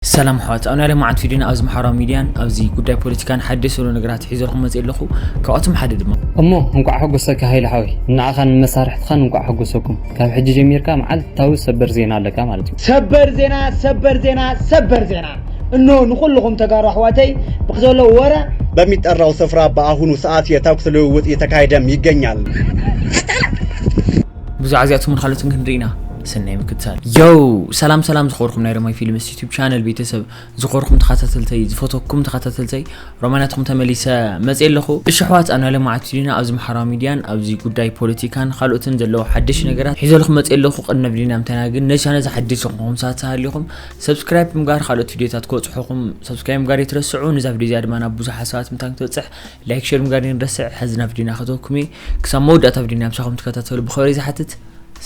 ሰላም ኣሕዋት፣ ኣብ ናይ ሎማዓንቲ ቪድዮና ኣብዚ ማሕበራዊ ሚድያን ኣብዚ ጉዳይ ፖለቲካን ሓደሽ ዘሎ ነገራት ሒዘልኩም መፅእ ኣለኹ። ካብኣቶም ሓደ ድማ እሞ እንቋዕ ሓጎሰካ ሃይለ ሓወይ፣ ንዓኻን ንመሳርሕትኻን እንቋዕ ሓጎሰኩም። ካብ ሕጂ ጀሚርካ መዓልታዊ ሰበር ዜና ኣለካ ማለት እዩ። ሰበር ዜና፣ ሰበር ዜና፣ ሰበር ዜና። እነሆ ንኹልኹም ተጋሩ ኣሕዋተይ ብዘሎ ወረ በሚጠራው ስፍራ በአሁኑ ሰዓት የተኩስ ልውውጥ እየተካሄደም ይገኛል። ብዙ ዓዚኣቱምን ካልኦትን ክንርኢ ኢና። ሰናይ ምክትታል። ዮው! ሰላም ሰላም ዝኸበርኩም ናይ ሮማይ ፊልምስ ዩቲዩብ ቻነል ቤተሰብ ዝኸበርኩም ተኸታተልተይ፣ ዝፈተኩም ተኸታተልተይ፣ ሮማይ ናትኩም ተመሊሰ መፅእ ኣለኹ። እሺ ኣሕዋት፣ ኣብ ናይ ሎማዓንቲ ቪድዮና ኣብዚ ማሕበራዊ ሚድያን ኣብዚ ጉዳይ ፖለቲካን ካልኦትን ዘለዉ ሓደሽ ነገራት ሒዘልኩም መፅእ ኣለኹ። ቅድሚ ቪድዮና ምንታይና ግን ነዚ ቻነል እዚ ሓደሽ ዝኾንኩም ሰባት ተሃሊኹም ሰብስክራይብ ምግባር ካልኦት ቪድዮታት ክበፅሑኹም ሰብስክራይብ ምግባር ይትረስዑ። ነዛ ቪድዮ እዚኣ ድማ ናብ ብዙሓት ሰባት ምንታን ክትበፅሕ ላይክ ሸር ምግባር ይንረስዕ። ሕዚ ናብ ቪድዮና ከተወኩም እየ። ክሳብ መወዳእታ ቪድዮና ምሳኹም ትከታተሉ ብኽብሪ ዝሓትት።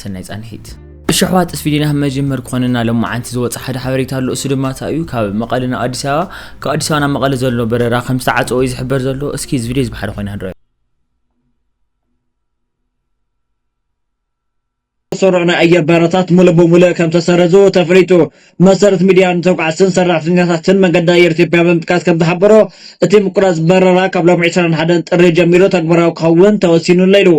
ሰናይ ፃንሒት። እሺ ኣሕዋት፣ እስ ቪድዮና ከም መጀመር ክኾነና ሎማዓንቲ ዝወፀ ሓደ ሓበሬታ ኣሎ። እሱ ድማ እንታይ እዩ? ካብ መቐለ ናብ ኣዲስ ኣበባ፣ ካብ ኣዲስ ኣበባ ናብ መቐለ ዘሎ በረራ ከም ዝተዓፀወ እዩ ዝሕበር ዘሎ። እስኪ እዚ ቪድዮ እዚ ብሓደ ኮይና ንረኣዮ። ዝሰርዑ ናይ ኣየር በረራታት ሙሉእ ብሙሉእ ከም ተሰረዙ ተፈሊጡ። መሰረት ሚድያ ንተጓዓዝትን ሰራሕተኛታትን መንገዲ ኣየር ኢትዮጵያ ብምጥቃስ ከም ዝሓበሮ፣ እቲ ምቁራፅ በረራ ካብ ሎም ዕስራን ሓደን ጥሪ ጀሚሩ ተግባራዊ ክኸውን ተወሲኑ ኣሎ ኢሉ።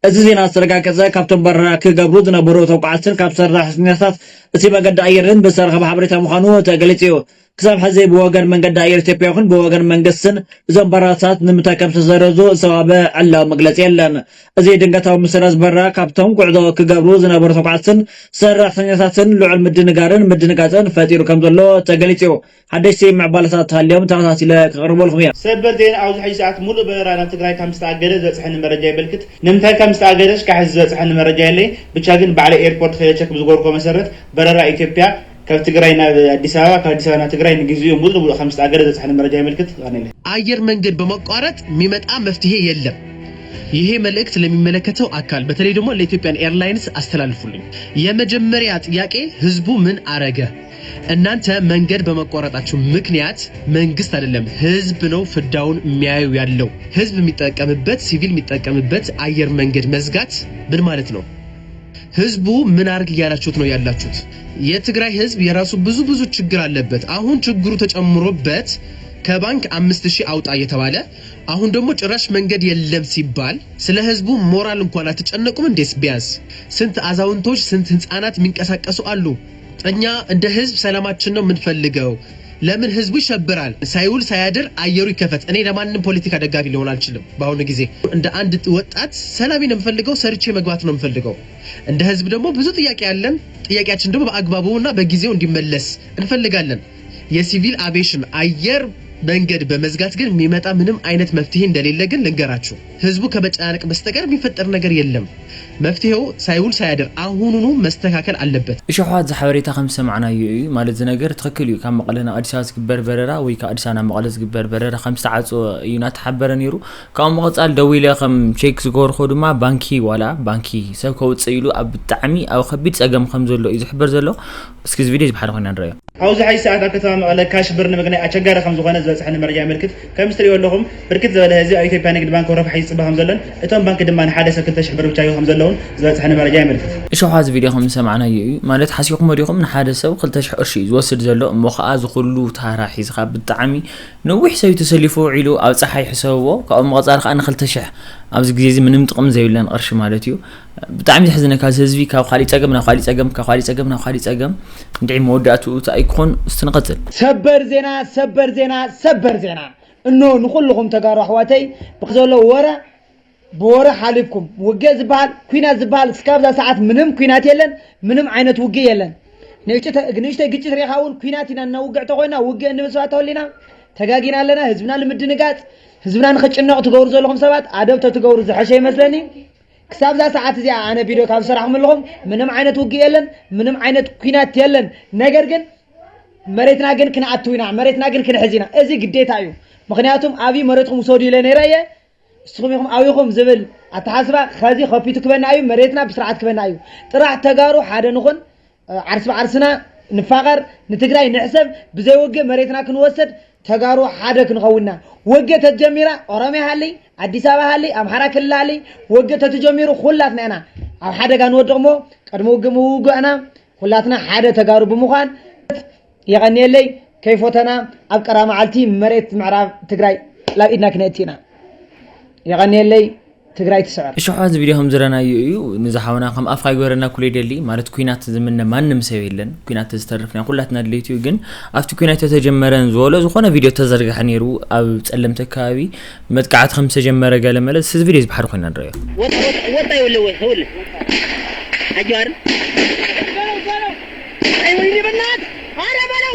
እዚ ዜና ዝተረጋገፀ ካብቶም በረራ ክገብሩ ዝነበሩ ተጓዓዝትን ካብ ሰራሕተኛታት እቲ መንገዲ ኣየርን ብዝተረኸበ ሓበሬታ ምዃኑ ተገሊፁ እዩ። ክሳብ ሕዚ ብወገን መንገዲ ኣየር ኢትዮጵያ ይኹን ብወገን መንግስትን እዞም በረራታት ንምንታይ ከም ዝተሰረዙ ዝተዋህበ ዕላዊ መግለፂ የለን። እዚ ድንገታዊ ምስራዝ በረራ ካብቶም ጉዕዞ ክገብሩ ዝነበሩ ተጓዓዝትን ሰራሕተኛታትን ልዑል ምድንጋርን ምድንጋፅን ፈጢሩ ከም ዘሎ ተገሊፁ እዩ። ሓደሽቲ ምዕባለታት ተሃልዮም ተኸታቲለ ክቕርበልኩም እየ። ሰበር ዜና፣ ኣብዚ ሕጂ ሰዓት ሙሉእ በረራ ናብ ትግራይ ከም ዝተኣገደ ዝበፅሐኒ መረጃ የመልክት። ንምንታይ ከም ዝተኣገደ እስካብ ሕዚ ዝበፅሐኒ መረጃ የለይ። ብቻ ግን ባዕለይ ኤርፖርት ከይደ ቸክ ብዝገበርኩዎ መሰረት በረራ ኢትዮጵያ ካብ ትግራይ ናብ ኣዲስ ኣበባ፣ ካብ ኣዲስ ኣበባ ናብ ትግራይ ንግዚኡ ሙሉእ ንሙሉእ ከም ዝተኣገደ ዝበፅሐኒ መረጃ የመልክት። የቐንየለይ። አየር መንገድ በማቋረጥ የሚመጣ መፍትሄ የለም። ይሄ መልእክት ለሚመለከተው አካል በተለይ ደግሞ ለኢትዮጵያን ኤርላይንስ አስተላልፉልኝ። የመጀመሪያ ጥያቄ ህዝቡ ምን አረገ? እናንተ መንገድ በመቋረጣችሁ ምክንያት መንግስት አይደለም ህዝብ ነው ፍዳውን የሚያዩ ያለው። ህዝብ የሚጠቀምበት ሲቪል የሚጠቀምበት አየር መንገድ መዝጋት ምን ማለት ነው? ህዝቡ ምን አርግ እያላችሁት ነው ያላችሁት? የትግራይ ህዝብ የራሱ ብዙ ብዙ ችግር አለበት። አሁን ችግሩ ተጨምሮበት ከባንክ አምስት ሺህ አውጣ እየተባለ አሁን ደግሞ ጭራሽ መንገድ የለም ሲባል ስለ ህዝቡ ሞራል እንኳን አትጨነቁም እንዴስ? ቢያንስ ስንት አዛውንቶች ስንት ህፃናት የሚንቀሳቀሱ አሉ። እኛ እንደ ህዝብ ሰላማችን ነው የምንፈልገው። ለምን ህዝቡ ይሸብራል? ሳይውል ሳያድር አየሩ ይከፈት። እኔ ለማንም ፖለቲካ ደጋፊ ሊሆን አልችልም። በአሁኑ ጊዜ እንደ አንድ ወጣት ሰላሜ ነው የምፈልገው፣ ሰርቼ መግባት ነው የምፈልገው። እንደ ህዝብ ደግሞ ብዙ ጥያቄ አለን። ጥያቄያችን ደግሞ በአግባቡና በጊዜው እንዲመለስ እንፈልጋለን። የሲቪል አቪዬሽን አየር መንገድ በመዝጋት ግን የሚመጣ ምንም አይነት መፍትሄ እንደሌለ ግን ልንገራችሁ። ህዝቡ ከመጨናነቅ በስተቀር የሚፈጠር ነገር የለም። መፍትሄው ሳይውል ሳያድር አሁኑኑ መስተካከል አለበት። እሺ ኣሕዋት፣ እዚ ሓበሬታ ከም ዝሰማዕናዮ እዩ። ማለት እዚ ነገር ትኽክል እዩ። ካብ መቐለ ናብ ኣዲስ ኣበባ ዝግበር በረራ ወይ ካብ ኣዲስ ኣበባ ናብ መቐለ ዝግበር በረራ ከም ዝተዓፀወ እዩ እናተሓበረ ነይሩ። ካብኡ ምቕፃል ደዊለ ከም ቼክ ዝገበርኩ ድማ ባንኪ ዋላ ባንኪ ሰብ ከውፅእ ኢሉ ኣብ ብጣዕሚ ኣብ ከቢድ ፀገም ከም ዘሎ እዩ ዝሕበር ዘሎ። እስኪ እዚ ቪድዮ እዚ ብሓደ ኮይና ንረኣዮ። ኣብዚ ሕጂ ሰዓት ኣብ ከተማ መቐለ ካሽ ብር ንምግናይ ኣቸጋሪ ከም ዝኾነ ዝበፅሐኒ መረጃ የመልክት። ከም እትሪእዎ ኣለኹም ብርክት ዝበለ ህዝቢ ኣብ ኢትዮጵያ ንግዲ ባንክ ወረፋ ሒዙ ይፅበ ከም ዘሎን እቶም ባንክ ድማ ንሓደ ሰብ ክልተ ሽሕ ብር ብቻ ይህቡ ከም ዘለውን ዝበፅሐኒ መረጃ የመልክት። እሺ፣ እዚ ቪድዮ ከም ዝሰማዕናዮ እዩ። ማለት ሓሲኹሞ ዲኹም ንሓደ ሰብ ክልተ ሽሕ ቅርሺ እዩ ዝወስድ ዘሎ፣ እሞ ኸዓ እዚ ኩሉ ታራ ሒዝኻ ብጣዕሚ ነዊሕ ሰብ እዩ ተሰሊፉ ውዒሉ ኣብ ፀሓይ ሕሰብዎ። ካብኡ ምቕፃል ከዓ ንክልተ ሽሕ ኣብዚ ግዜ እዚ ምንም ጥቕሚ ዘይብለን ቅርሺ ማለት እዩ። ብጣዕሚ ዘሕዝነካ እዚ ህዝቢ ካብ ካሊእ ፀገም ናብ ካሊእ ፀገም፣ ካብ ካሊእ ፀገም ናብ ካሊእ ፀገም፣ እንድዒ መወዳእትኡ እንታይ ክኾን? እስቲ ንቐፅል። ሰበር ዜና፣ ሰበር ዜና፣ ሰበር ዜና። እኖ ንኹልኹም ተጋሩ ኣሕዋተይ ብዘሎ ወረ ብወረ ሓሊፍኩም ውግእ ዝበሃል ኩናት ዝበሃል እስካብዛ ሰዓት ምንም ኩናት የለን፣ ምንም ዓይነት ውግእ የለን። ንእሽተ- ንእሽተይ ግጭት ርኢኻ እውን ኩናት ኢና እናውግዕ ተኮይና ውግእ እንብል ሰባት ተወሊና ተጋጊና ኣለና። ህዝብና ንምድንጋፅ ህዝብና ንክጭነቕ ትገብሩ ዘለኹም ሰባት ኣደብ ተትገብሩ ዝሐሸ ይመስለኒ። ክሳብዛ ሰዓት እዚኣ ኣነ ቪድዮ ካብ ዝሰራሕኩም ኣለኹም ምንም ዓይነት ውግእ የለን፣ ምንም ዓይነት ኩናት የለን። ነገር ግን መሬትና ግን ክንኣቱ ኢና፣ መሬትና ግን ክንሕዝ ኢና። እዚ ግዴታ እዩ። ምክንያቱም ኣብዩ መሬትኩም ውሰዱ ኢለ ነይረ እየ። ንስኹም ኢኹም ኣዊኹም ዝብል ኣተሓስባ ኸዚ ከፊቱ ክበና እዩ፣ መሬትና ብስርዓት ክበና እዩ። ጥራሕ ተጋሩ ሓደ ንኹን፣ ዓርሲ ብዓርስና ንፋቐር፣ ንትግራይ ንሕሰብ፣ ብዘይ ውግእ መሬትና ክንወስድ ተጋሩ ሓደ ክንኸውንና። ውግእ ተጀሚራ ኦሮሚያ ሃሊ፣ ኣዲስ ኣበባ ሃሊ፣ ኣምሓራ ክልል ሃሊ፣ ውግእ ተትጀሚሩ ኩላትና ኢና ኣብ ሓደጋ ንወድቕ እሞ ቅድሚ ውግእ ምውግእና ኩላትና ሓደ ተጋሩ ብምዃን የቐንየለይ። ከይፎተና ኣብ ቀራ መዓልቲ መሬት ምዕራብ ትግራይ ላብ ኢድና ክነእቲ ኢና። የቐንየለይ። ትግራይ ትስዕር። እሺ፣ ሕዋት፣ እዚ ቪድዮ ከም ዝረናዮ እዩ። ንዚ ሓውና ከም ኣፍካ ይጎረና ኩሉ ይደሊ፣ ማለት፣ ኩናት ዝምነ ማንም ሰብ የለን። ኩናት ዝተርፍና ኩላትና ድሌት እዩ። ግን ኣብቲ ኩናት ተጀመረን ዝበሎ ዝኾነ ቪድዮ ተዘርግሐ ነይሩ ኣብ ጸለምቲ ከባቢ መጥቃዕቲ ከም ዝተጀመረ ገለ መለ። እዚ ቪድዮ እዚ ብሓደ ኮይና ንረዮ። ወጣ፣ ወጣ፣ ወጣ ይውልህ፣ ይውልህ። ኣጅዋር። ኣይ ወይኔ በናት፣ ኣረ በለው።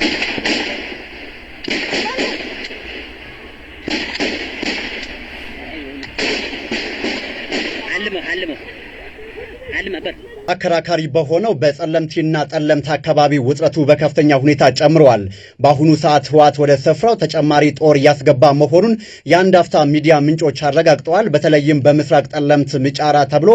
አከራካሪ በሆነው በጸለምቲና ጠለምት አካባቢ ውጥረቱ በከፍተኛ ሁኔታ ጨምሯል። በአሁኑ ሰዓት ህወሓት ወደ ስፍራው ተጨማሪ ጦር እያስገባ መሆኑን የአንድ አፍታ ሚዲያ ምንጮች አረጋግጠዋል። በተለይም በምስራቅ ጠለምት ሚጫራ ተብሎ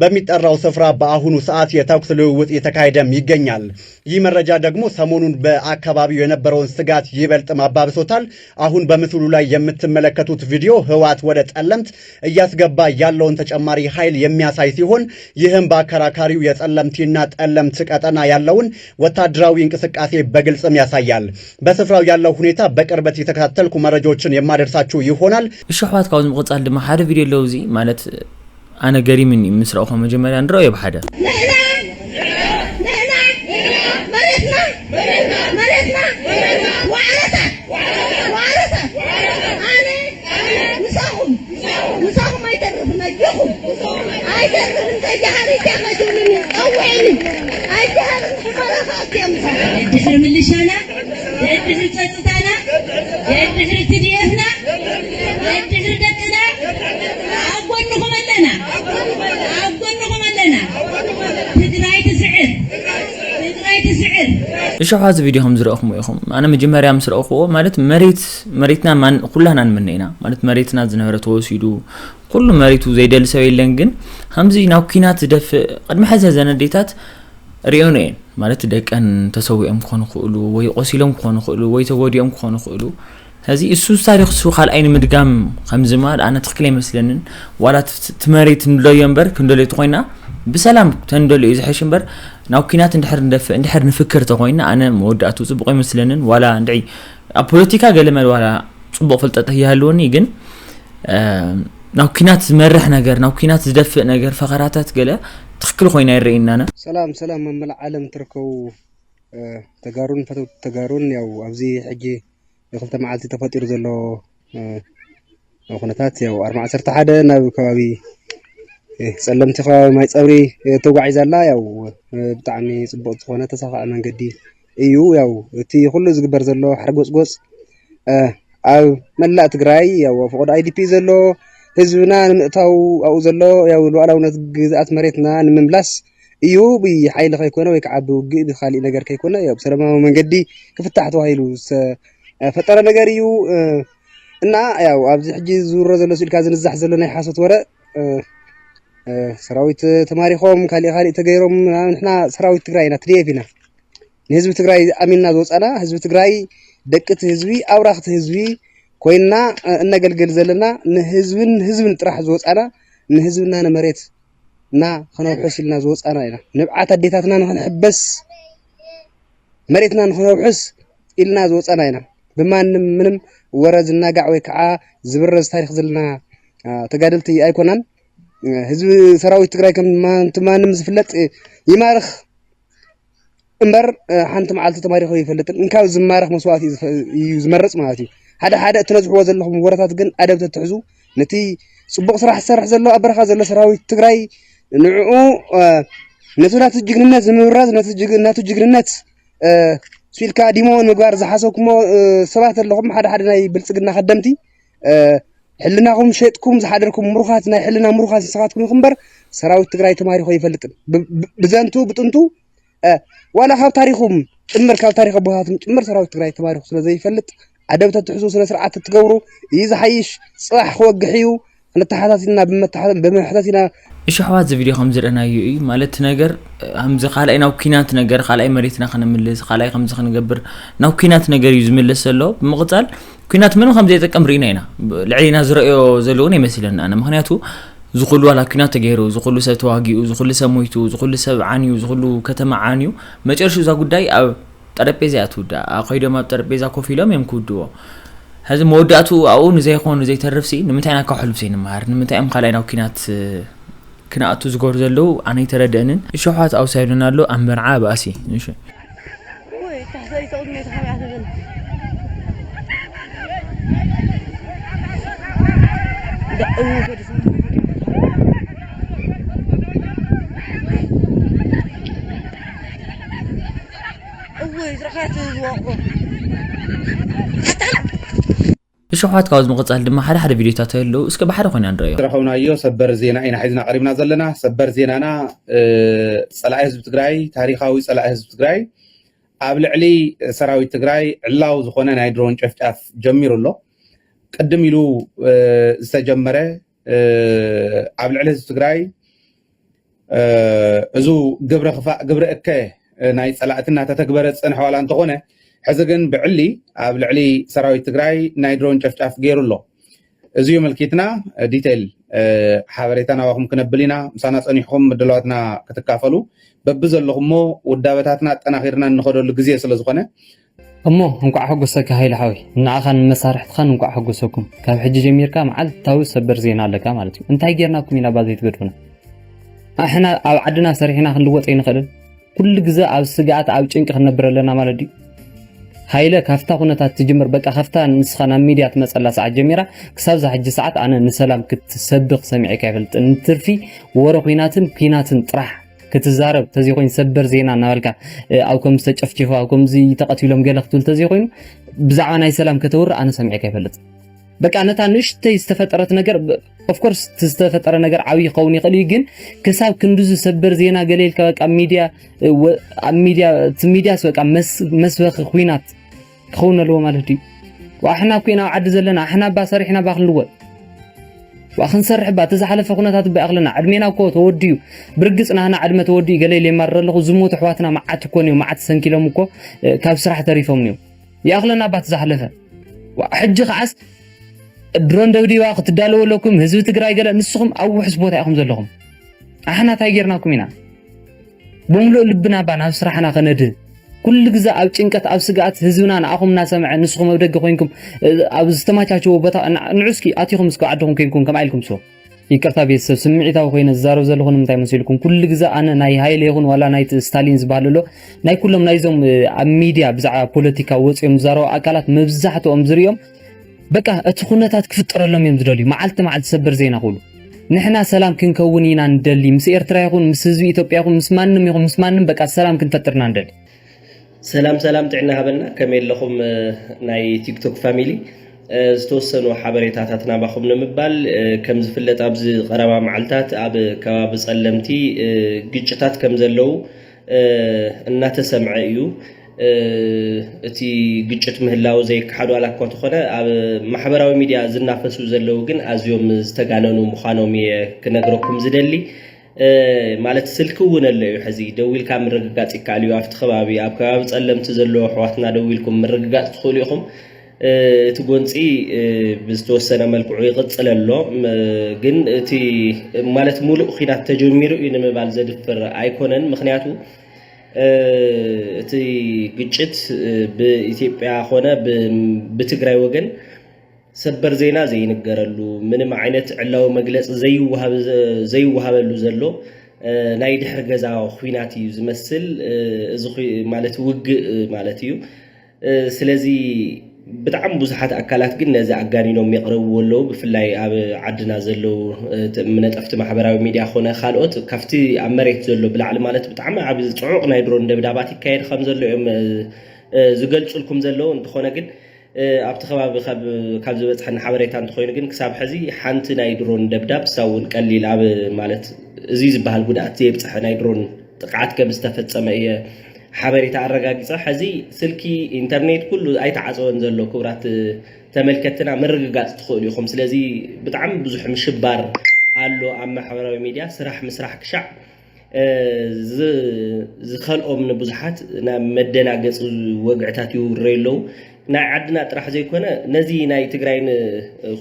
በሚጠራው ስፍራ በአሁኑ ሰዓት የተኩስ ልውውጥ እየተካሄደም ይገኛል። ይህ መረጃ ደግሞ ሰሞኑን በአካባቢው የነበረውን ስጋት ይበልጥም አባብሶታል። አሁን በምስሉ ላይ የምትመለከቱት ቪዲዮ ህወሓት ወደ ጠለምት እያስገባ ያለውን ተጨማሪ ኃይል የሚያሳይ ሲሆን፣ ይህም በአከራካሪው የጸለምቲና ጠለምት ቀጠና ያለውን ወታደራዊ እንቅስቃሴ በግልጽም ያሳያል። በስፍራው ያለው ሁኔታ በቅርበት የተከታተልኩ መረጃዎችን የማደርሳችሁ ይሆናል። እሺ፣ ኣሕዋት፣ ካብዚ ምቕጻል ድማ ሓደ ቪድዮ ኣለዉ። እዚ ማለት ኣነ ገሪምኒ ምስ ረእኹ መጀመርያ ንረኣዮ ብሓደ። ንሕና፣ ንሕና፣ መሬትና፣ መሬትና፣ ዋዕረታ፣ ዋዕረታ፣ ኣነ፣ ምሳኹም፣ ምሳኹም ኣይተርፍን፣ ኣጆኹም፣ ኣይተርፍን፣ ከይጀሃር ኢትያ ከይትብልኒ፣ ጸውዕኒ፣ ኣይጀሃርን፣ ሕመራ ከኣትያ ምሳኹም። ድሕሪ ምልሻና፣ ድሕሪ ጸጥታና፣ ድሕሪ ትድኤፍና፣ ድሕሪ ደቅና፣ ኣብ ጎንኹም ኣለና፣ ኣብ ጎንኹም ኣለና። ትግራይ ትስዕር፣ ትግራይ ትስዕር። እሺ፣ ሕዚ ቪድዮ ከም ዝረእኹም ኢኹም። ኣነ መጀመርያ ምስ ረእኽዎ፣ ማለት፣ መሬት፣ መሬትና ማን-፣ ኩላና ንምነ ኢና። ማለት፣ መሬትና ዝነበረ ተወሲዱ፣ ኩሉ መሬቱ ዘይደሊ ሰብ የለን። ግን ከምዚ ናብ ኲናት ዝደፍእ፣ ቅድሚ ሕዚ ዘን ኣዴታት ሪኦን እየን። ማለት፣ ደቀን ተሰዊኦም ክኾኑ ይኽእሉ፣ ወይ ቆሲሎም ክኾኑ ይኽእሉ፣ ወይ ተጎዲኦም ክኾኑ ይኽእሉ። ስለዚ እሱ ታሪኽ እሱ ካልኣይ ንምድጋም ከምዚ ማለት ኣነ ትኽክል ኣይመስለንን። ዋላ እቲ፣ እቲ መሬት ንደልዮ እምበር፣ ክንደልዮ ተኾይና ብሰላም ተንደልዮ እዩ ዝሕሽ እምበር፣ ናብ ኲናት እንድሕር ንደፍእ፣ እንድሕር ንፍክር ተኾይና ኣነ መወዳእቱ ጽቡቕ ኣይመስለንን። ዋላ እንድዒ ኣብ ፖለቲካ ገለ መለ ዋላ ጽቡቕ ፍልጠት ይሃልወኒ፣ ግን፣ እ፣ ናብ ኲናት ዝመርሕ ነገር፣ ናብ ኲናት ዝደፍእ ነገር፣ ፈኸራታት ገለ ትኽክል ኮይና ይረኣየኒ ኣነ። ሰላም፣ ሰላም፣ ኣብ መላእ ዓለም ትርከቡ፣ እ፣ ተጋሩን ፈተውቲ ተጋሩን፣ ያው ኣብዚ ሕጂ ንክልተ መዓልቲ ተፈጢሩ ዘሎ፣ እ፣ ኩነታት፣ ያው ኣርማ ዓሰርተ ሓደ ናብ ከባቢ፣ እ፣ ጸለምቲ ከባቢ ማይ ጸብሪ፣ እ፣ ተጓዒዛ ኣላ። ያው፣ እ፣ ብጣዕሚ ጽቡቕ ዝኾነ ተሳኻዒ መንገዲ እዩ። ያው እቲ ኩሉ ዝግበር ዘሎ ሓርጎጽጎጽ፣ እ፣ ኣብ መላእ ትግራይ፣ ያው ኣብ ፈቐዶ ኣይ ዲ ፒ ዘሎ ህዝብና ንምእታው ኣብኡ ዘሎ፣ ያው ሉዓላውነት ግዝኣት መሬትና ንምምላስ እዩ። ብሓይሊ ከይኮነ ወይ ከዓ ብውግእ ብኻሊእ ነገር ከይኮነ፣ ያው ብሰላማዊ መንገዲ ክፍታሕ ተባሂሉ ዝተፈጠረ ነገር እዩ። እ፣ እና ያው ኣብዚ ሕጂ ዝውረ ዘሎ ስኢልካ ዝንዛሕ ዘሎ ናይ ሓሶት ወረ፣ እ፣ እ፣ ሰራዊት ተማሪኾም፣ ካሊእ ካሊእ ተገይሮም፣ ንሕና ሰራዊት ትግራይ ኢና፣ ቲ ዲ ኤፍ ኢና። ንህዝቢ ትግራይ ኣሚንና ዝወፃና፣ ህዝቢ ትግራይ፣ ደቂ እቲ ህዝቢ፣ ኣውራኽ እቲ ህዝቢ ኮይንና፣ እ፣ እነገልግል ዘለና፣ ንህዝብን ህዝብን ጥራሕ ዝወፃና፣ ንህዝብና ንመሬትና ከነውሕስ ኢልና ዝወፃና ኢና። ንብዓት ኣዴታትና ንክንሕበስ፣ መሬትና ንክነውሕስ ኢልና ዝወፃና ኢና። ብማንም ምንም ወረ ዝናጋዕ ወይ ከዓ ዝብረዝ ታሪኽ ዘለና፣ አ፣ ተጋደልቲ ኣይኮናን። እ፣ ህዝቢ ሰራዊት ትግራይ ከም ማ-፣ ማንም ዝፍለጥ፣ እ፣ ይማርኽ እምበር፣ እ፣ ሓንቲ መዓልቲ ተማሪኹ ኣይፈልጥን። እንካብ ዝማረኽ መስዋእቲ እዩ ዝፈ-፣ እዩ ዝመርጽ ማለት እዩ። ሓደ ሓደ እትነዝሕዎ ዘለኹም ወረታት ግን ኣደብ ተትሕዙ፣ ነቲ ጽቡቕ ስራሕ ዝሰርሕ ዘሎ ኣብ በረኻ ዘሎ ሰራዊት ትግራይ ንዕኡ፣ እ፣ ነቲ ናቱ ጅግንነት ንምብራዝ፣ ነቲ ጅግ-፣ ናቱ ጅግንነት፣ እ፣ ስኢልካ ዲሞ ንምግባር ዝሓሰብኩሞ፣ እ፣ ሰባት ኣለኹም፣ ሓደ ሓደ ናይ ብልጽግና ከደምቲ፣ እ፣ ሕልናኹም ሸጥኩም ዝሓደርኩም ምሩኻት፣ ናይ ሕልና ምሩኻት ንስኻትኩም ኢኹም እምበር፣ ሰራዊት ትግራይ ተማሪኹ ኣይፈልጥን። ብ-፣ ብ-፣ ብዘንቱ፣ ብጥንቱ፣ እ፣ ዋላ ካብ ታሪኹም ጭምር፣ ካብ ታሪኽ ኣቦታትኩም ጭምር ሰራዊት ትግራይ ተማሪኹ ስለ ዘይፈልጥ፣ ኣደብ ተትሕዙ፣ ስነ ስርዓት ትገብሩ፣ እዩ ዝሓይሽ። ጽባሕ ክወግሕ እዩ። ክንተሓታቲና ብመተሓ-፣ ብምሕታት ኢና። እሺ ኣሕዋት፣ እዚ ቪድዮ ከም ዝረኣናዮ እዩ። ማለት፣ እቲ ነገር፣ ከምዚ ካልኣይ ናብ ኲናት ነገር፣ ካልኣይ መሬትና ከነምልስ፣ ካልኣይ ከምዚ ክንገብር፣ ናብ ኲናት ነገር እዩ ዝምለስ ዘሎ። ብምቕጻል፣ ኲናት ምንም ከም ዘይጠቅም ርኢና ኢና። ብ-፣ ልዕሊና ዝረኣዮ ዘሎ እውን ኣይመስለኒ ኣነ። ምኽንያቱ፣ እዚ ኩሉ ዋላ ኲናት ተገይሩ፣ እዚ ኩሉ ሰብ ተዋጊኡ፣ እዚ ኩሉ ሰብ ሞይቱ፣ እዚ ኩሉ ሰብ ዓንዩ፣ እዚ ኩሉ ከተማ ዓንዩ፣ መጨረሽኡ እዛ ጉዳይ ኣብ ጠረጴዛ እያ ትውዳእ። ከይዶም ኣብ ጠረጴዛ ኮፍ ኢሎም እዮም ክውድዎ። ሕዚ መወዳእቱ ኣብኡ ንዘይኾኑ ዘይተርፍሲ ንምንታይ ኢና ካብ ሕሉፍ ዘይንመሃር? ንምንታይ እዮም ካልኣይ ናብ ኪናት ክነኣቱ ዝገብሩ ዘለዉ? ኣነ ኣይተረድአንን። እሾሓት ኣውሳይዱና ኣሎ ኣንበርዓ ባእሲ። እሺ። እወይ ዝረኸት ዝዋቆ ኣታላ እሾሓት ካብዚ ምቕጻል ድማ ሓደ ሓደ ቪድዮታት ኣለዉ። እስከ ብሓደ ኮይና ንረዮ። ዝረኸብናዮ ሰበር ዜና ኢና ሒዝና ቀሪብና ዘለና። ሰበር ዜናና ጸላኢ ህዝቢ ትግራይ፣ ታሪኻዊ ጸላኢ ህዝቢ ትግራይ ኣብ ልዕሊ ሰራዊት ትግራይ ዕላው ዝኾነ ናይ ድሮን ጨፍጫፍ ጀሚሩ ኣሎ። ቅድም ኢሉ ዝተጀመረ ኣብ ልዕሊ ህዝቢ ትግራይ እዙ ግብረ ክፋእ ግብረ እከ ናይ ጸላእቲ እናተተግበረ ዝጸንሐ ዋላ እንተኾነ፣ ሕዚ ግን ብዕሊ ኣብ ልዕሊ ሰራዊት ትግራይ ናይ ድሮን ጨፍጫፍ ገይሩ ኣሎ። እዚዩ ምልኪትና ዲቴል ሓበሬታ ናባኹም ክነብል ኢና። ምሳና ጸኒሕኹም ምድላዋትና ክትካፈሉ በብዘለኹሞ ውዳበታትና ኣጠናኺርና እንኸደሉ ግዜ ስለ ዝኾነ፣ እሞ እንኳዕ ሓጎሰካ ሃይለ ሓወይ፣ ንዓኻን ንመሳርሕትኻን እንኳዕ ሓጎሰኩም። ካብ ሕጂ ጀሚርካ መዓልታዊ ሰበር ዜና ኣለካ ማለት እዩ። እንታይ ጌርናኩም ኢና ባ ዘይትገድፉና? ኣሕና ኣብ ዓድና ሰሪሕና ክንልወጥ ኣይንኽእልን? ኩሉ ግዘ ኣብ ስግኣት ኣብ ጭንቂ ክንነብር ኣለና ማለት ድዩ? ሃይለ ካብታ ኩነታት ትጅምር በቃ ካብታ ንስኻ ናብ ሚድያ ትመፀላ ሰዓት ጀሚራ ክሳብ ዛ ሕጂ ሰዓት ኣነ ንሰላም ክትሰብኽ ሰሚዐካ ይፈልጥ ንትርፊ ወረ ኩናትን ኩናትን ጥራሕ ክትዛረብ ተዘይኮይኑ ሰበር ዜና እናበልካ ኣብ ከምዚ ተጨፍጭፎ ኣብ ከምዚ ተቐቲሎም ገለ ክትብል ተዘይኮይኑ ብዛዕባ ናይ ሰላም ከተውርእ ኣነ ሰሚዐካ ይፈልጥ። በቃ ነታ ንእሽተይ ዝተፈጠረት ነገር ኦፍኮርስ ዝተፈጠረ ነገር ዓብዪ ክኸውን ይኽእል እዩ ግን ክሳብ ክንድዚ ሰበር ዜና ገለ ኢልካ በቃ ሚድያ ኣብ ሚድያ እቲ ሚድያስ በቃ መስበኺ ኩናት ክኸውን ኣለዎ ማለት ድዩ? ኣሕና እኮ ኢና ኣብ ዓዲ ዘለና ኣሕና ባ ሰሪሕና ባ ክንልወጥ ዋ ክንሰርሕ ባ እቲ ዝሓለፈ ኩነታት ባ ኣኽለና ዕድሜና እኮ ተወዲዩ ብርግፅ ናህና ዕድመ ተወዲኡ ገለ ኢለ ይማርር ኣለኹ ዝሞቱ ኣሕዋትና መዓት እኮ ንዮም መዓት ሰንኪሎም እኮ ካብ ስራሕ ተሪፎም ንዮም ይኣኽለና ባ እቲ ዝሓለፈ ሕጂ ከዓስ ድሮን ደብዲባ ክትዳለወለኩም ህዝቢ ትግራይ ገለ ንስኹም ኣብ ውሕስ ቦታ ኢኹም ዘለኹም ኣሕና ታይ ጌርናኩም ኢና ብምሉእ ልብና ባ ናብ ስራሕና ከነድህብ ኩሉ ግዜ ኣብ ጭንቀት ኣብ ስግኣት ህዝብና ንኣኹም እናሰምዐ ንስኹም ኣብ ደገ ኮይንኩም ኣብ ዝተመቻቸዎ ቦታ ንዑ እስኪ ኣቲኹም እስኪ ዓድኹም ኮይንኩም ከምኣ ኢልኩም ስሩ ይቅርታ ቤተሰብ ስምዒታዊ ኮይነ ዝዛረብ ዘለኹ ንምንታይ መሲልኩም ኩሉ ግዜ ኣነ ናይ ሃይለ ይኹን ዋላ ናይ ስታሊን ዝበሃል ኣሎ ናይ ኩሎም ናይዞም ኣብ ሚድያ ብዛዕባ ፖለቲካ ወፂኦም ዝዛረቡ ኣካላት መብዛሕትኦም ዝሪኦም በቃ እቲ ኩነታት ክፍጠረሎም እዮም ዝደልዩ መዓልቲ መዓልቲ ሰበር ዜና ክብሉ ንሕና ሰላም ክንከውን ኢና ንደሊ ምስ ኤርትራ ይኹን ምስ ህዝቢ ኢትዮጵያ ይኹን ምስ ማንም ይኹን ምስ ማንም በቃ ሰላም ክንፈጥር ኢና ንደሊ ሰላም ሰላም ጥዕና ሃበልና ከመይ ኣለኹም ናይ ቲክቶክ ፋሚሊ ዝተወሰኑ ሓበሬታታት ናባኹም ንምባል ከም ዝፍለጥ ኣብዚ ቀረባ መዓልታት ኣብ ከባቢ ጸለምቲ ግጭታት ከም ዘለዉ እናተሰምዐ እዩ እቲ ግጭት ምህላው ዘይከሓድ ዋላ እኳ ተኾነ ኣብ ማሕበራዊ ሚድያ ዝናፈሱ ዘለዉ ግን ኣዝዮም ዝተጋነኑ ምዃኖም እየ ክነግረኩም ዝደሊ ማለት ስልኪ እውን ኣሎ እዩ ሕዚ ደዊልካ ምርግጋፅ ይከኣል እዩ ኣብቲ ከባቢ ኣብ ከባቢ ፀለምቲ ዘለዎ ኣሕዋትና ደዊልኩም ምርግጋፅ ትኽእሉ ኢኹም እቲ ጎንፂ ብዝተወሰነ መልክዑ ይቕፅል ኣሎ ግን እቲ ማለት ሙሉእ ኺናት ተጀሚሩ እዩ ንምባል ዘድፍር ኣይኮነን ምክንያቱ እቲ ግጭት ብኢትዮጵያ ኾነ ብትግራይ ወገን ሰበር ዜና ዘይንገረሉ ምንም ዓይነት ዕላዊ መግለፂ ዘይወሃበሉ ዘሎ ናይ ድሕሪ ገዛ ኹናት እዩ ዝመስል እዚ ማለት ውግእ ማለት እዩ ስለዚ ብጣዕሚ ብዙሓት ኣካላት ግን ነዚ ኣጋኒኖም የቕረብዎ ኣለዉ ብፍላይ ኣብ ዓድና ዘለዉ ነጠፍቲ ማሕበራዊ ሚድያ ኮነ ካልኦት ካብቲ ኣብ መሬት ዘሎ ብላዕሊ ማለት ብጣዕሚ ኣብ ፅዑቕ ናይ ድሮን ደብዳባት ይካየድ ከም ዘሎ እዮም ዝገልፁልኩም ዘለዉ እንተኾነ ግን ኣብቲ ከባቢ ካብ ዝበፅሐና ሓበሬታ እንተኮይኑ ግን ክሳብ ሕዚ ሓንቲ ናይ ድሮን ደብዳብ እሳ እውን ቀሊል ኣብ ማለት እዚ ዝበሃል ጉድኣት ዘየብፅሐ ናይ ድሮን ጥቅዓት ከም ዝተፈፀመ እየ ሓበሬታ ኣረጋጊፀ ሕዚ ስልኪ ኢንተርኔት ኩሉ ኣይተዓፀወን ዘሎ ክቡራት ተመልከትና ምርግጋፅ ትኽእሉ ኢኹም ስለዚ ብጣዕሚ ብዙሕ ምሽባር ኣሎ ኣብ ማሕበራዊ ሚድያ ስራሕ ምስራሕ ክሻዕ ዝኸልኦም ንብዙሓት ናብ መደናገፂ ወግዕታት ይውረዩ ኣለዉ ናይ ዓድና ጥራሕ ዘይኮነ፣ ነዚ ናይ ትግራይ ን-፣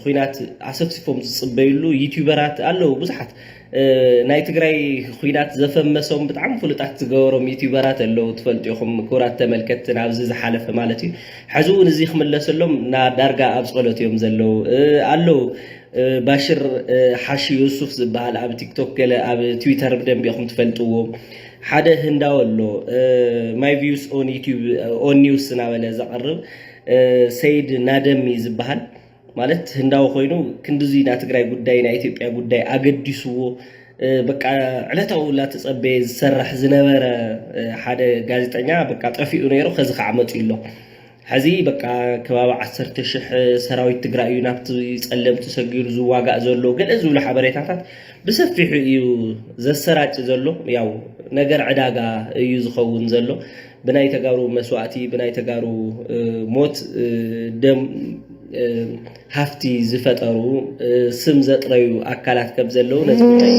ኹናት ኣሰፍሲፎም ዝፅበይሉ ዩቲዩበራት ኣለዉ ብዙሓት። እ፣ ናይ ትግራይ ኹናት ዘፈመሶም ብጣዕሚ ፍሉጣት ዝገበሮም ዩቲዩበራት ኣለዉ፣ ትፈልጡ ኢኹም ክቡራት ተመልከትቲ፣ ናብዚ ዝሓለፈ ማለት እዩ። ሕዚ እውን እዚ ክምለሰሎም ና-፣ ዳርጋ ኣብ ጸሎት እዮም ዘለዉ። እ፣ ኣለዉ፣ እ፣ ባሽር፣ እ፣ ሓሺ ዩሱፍ ዝበሃል ኣብ ቲክቶክ ገለ ኣብ ትዊተር ብደንብ ኢኹም ትፈልጥዎ። ሓደ ህንዳዊ ኣሎ፣ እ፣ My Views on YouTube፣ on News እናበለ ዘቕርብ፣ እ፣ ሰይድ ናደሚ ዝበሃል። ማለት ህንዳዊ ኮይኑ ክንድዚ ናይ ትግራይ ጉዳይ ናይ ኢትዮጵያ ጉዳይ ኣገዲስዎ፣ እ፣ በቃ ዕለታዊ እናተጸበየ ዝሰርሕ ዝነበረ፣ እ፣ ሓደ ጋዜጠኛ በቃ ጠፊኡ ነይሩ። ከዚ ከዓ መፂኡ ኣሎ። ሕዚ በቃ ከባቢ ዓሰርተ ሽሕ ሰራዊት ትግራይ እዩ ናብቲ ጸለምቲ ሰጊሩ ዝዋጋእ ዘሎ፣ ገለ ዝብሉ ሓበሬታታት ብሰፊሑ እዩ ዘሰራጭ ዘሎ። ያው ነገር ዕዳጋ እዩ ዝኸውን ዘሎ። ብናይ ተጋሩ መስዋእቲ፣ ብናይ ተጋሩ፣ እ፣ ሞት፣ እ፣ ደም፣ እ፣ ሃፍቲ ዝፈጠሩ፣ እ፣ ስም ዘጥረዩ ኣካላት ከም ዘለዉ ነዚ ጉዳይ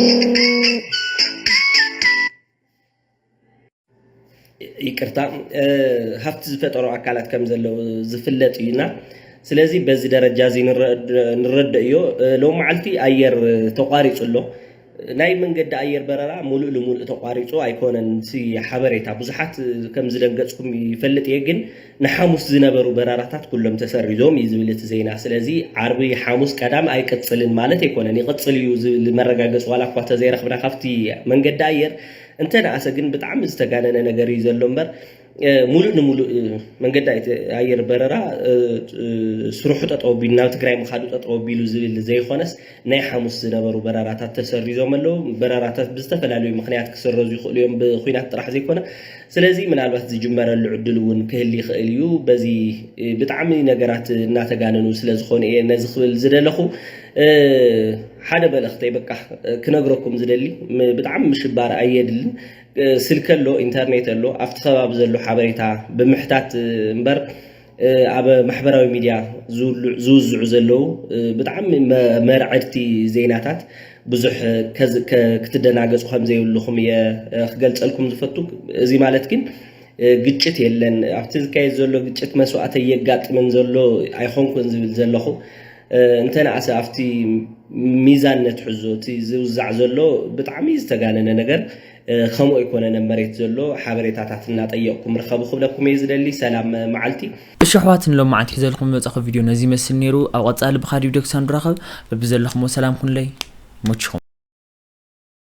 ይቅርታ፣ እ፣ ሃፍቲ ዝፈጠሩ ኣካላት ከም ዘለዉ ዝፍለጥ እዩና። ስለዚ በዚ ደረጃ እዚ ንረ-፣ ንረድእ እዮ። እ፣ ሎም መዓልቲ ኣየር ተቋሪጹ ኣሎ። ናይ መንገዲ ኣየር በረራ ሙሉእ ልሙሉእ ተቋሪጹ ኣይኮነን። እቲ ሓበሬታ ብዙሓት ከም ዝደንገጽኩም ይፈልጥ እየ፣ ግን ንሓሙስ ዝነበሩ በረራታት ኩሎም ተሰሪዞም እዩ ዝብል እቲ ዜና። ስለዚ ዓርቢ፣ ሓሙስ፣ ቀዳም ኣይቅጽልን ማለት ኣይኮነን። ይቕጽል እዩ ዝብል መረጋገጺ ዋላ እኳ ተዘይረኽብና ካብቲ መንገዲ ኣየር፣ እንተነኣሰ ግን ብጣዕሚ ዝተጋነነ ነገር እዩ ዘሎ እምበር፣ እ፣ ሙሉእ ንሙሉእ፣ እ፣ መንገዲ ኣየት-፣ ኣየር በረራ፣ እ፣ እ፣ ስርሑ ጠጠው ኣቢሉ፣ ናብ ትግራይ ምኻዱ ጠጠው ኣቢሉ ዝብል ዘይኮነስ፣ ናይ ሓሙስ ዝነበሩ በረራታት ተሰሪዞም ኣለዉ። በረራታት ብዝተፈላለዩ ምኽንያት ክስረዙ ይኽእሉ እዮም፣ ብኹናት ጥራሕ ዘይኮነ። ስለዚ ምናልባት ዝጅመረሉ ዕድል እውን ክህል ይኽእል እዩ። በዚ፣ እ፣ ብጣዕሚ ነገራት እናተጋነኑ ስለ ዝኾኑ እየ ነዚ ክብል ዝደለኹ። እ፣ ሓደ መልእኽተይ በቃ፣ እ፣ ክነግረኩም ዝደሊ፣ ም-፣ ብጣዕሚ ምሽባር ኣየድልን። እ፣ ስልኪ ኣሎ፣ ኢንተርኔት ኣሎ፣ ኣብቲ ከባቢ ዘሎ ሓበሬታ ብምሕታት፣ እ፣ እምበር፣ እ፣ ኣብ ማሕበራዊ ሚድያ ዝውሉ-፣ ዝውዝዑ ዘለዉ፣ እ፣ ብጣዕሚ መ-፣ መርዐድቲ ዜናታት ብዙሕ ከዝ-፣ ከ-፣ ክትደናገጹ ከም ዘይብልኹም እየ፣ እ፣ ክገልጸልኩም ዝፈቱ። እዚ ማለት ግን፣ እ፣ ግጭት የለን። ኣብቲ ዝካየድ ዘሎ ግጭት መስዋእቲ የጋጥምን ዘሎ ኣይኾንኩን ዝብል ዘለኹ። እ፣ እንተነኣሰ ኣብቲ ሚዛን ነትሕዞ፣ እቲ ዝውዛዕ ዘሎ ብጣዕሚ ዝተጋነነ ነገር፣ እ፣ ከምኡ ኣይኮነን ኣብ መሬት ዘሎ። ሓበሬታታት እናጠየቕኩም ርኸቡ ክብለኩም እየ ዝደሊ። ሰላም መዓልቲ። እሺ ኣሕዋት፣ ንሎም መዓልቲ ሒዘልኩም ዝመጻኹ ቪድዮ ነዚ ይመስል ነይሩ። ኣብ ቀጻሊ ብኻሊእ ቪድዮ ክሳብ ንራኸብ፣ በብዘለኹሞ ሰላም ኩንለይ። ሞችኹም።